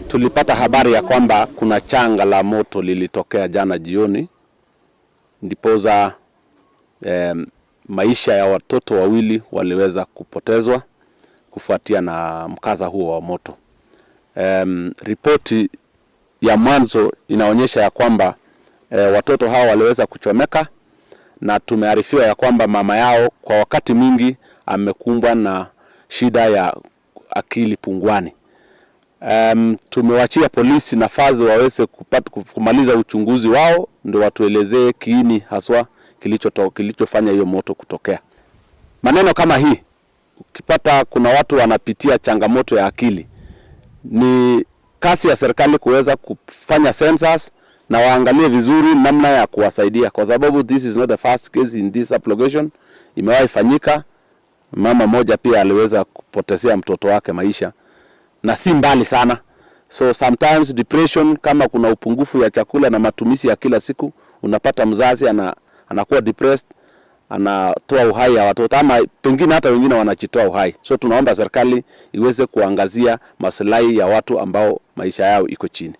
Tulipata habari ya kwamba kuna changa la moto lilitokea jana jioni, ndiposa maisha ya watoto wawili waliweza kupotezwa kufuatia na mkasa huo wa moto. Ripoti ya mwanzo inaonyesha ya kwamba watoto hao waliweza kuchomeka na tumearifiwa ya kwamba mama yao kwa wakati mwingi amekumbwa na shida ya akili pungwani. Tumewachia polisi nafasi waweze kupata kumaliza uchunguzi wao ndio watuelezee kiini haswa kilichofanya hiyo moto kutokea. Maneno kama hii ukipata kuna watu wanapitia changamoto ya akili, ni kazi ya serikali kuweza kufanya census na waangalie vizuri namna ya kuwasaidia, kwa sababu this is not the first case in this application. Imewahi fanyika, mama moja pia aliweza kupotezea mtoto wake maisha na si mbali sana. So sometimes depression, kama kuna upungufu ya chakula na matumizi ya kila siku, unapata mzazi anakuwa depressed, anatoa uhai ya watoto ama pengine hata wengine wanajitoa uhai. So tunaomba serikali iweze kuangazia maslahi ya watu ambao maisha yao iko chini.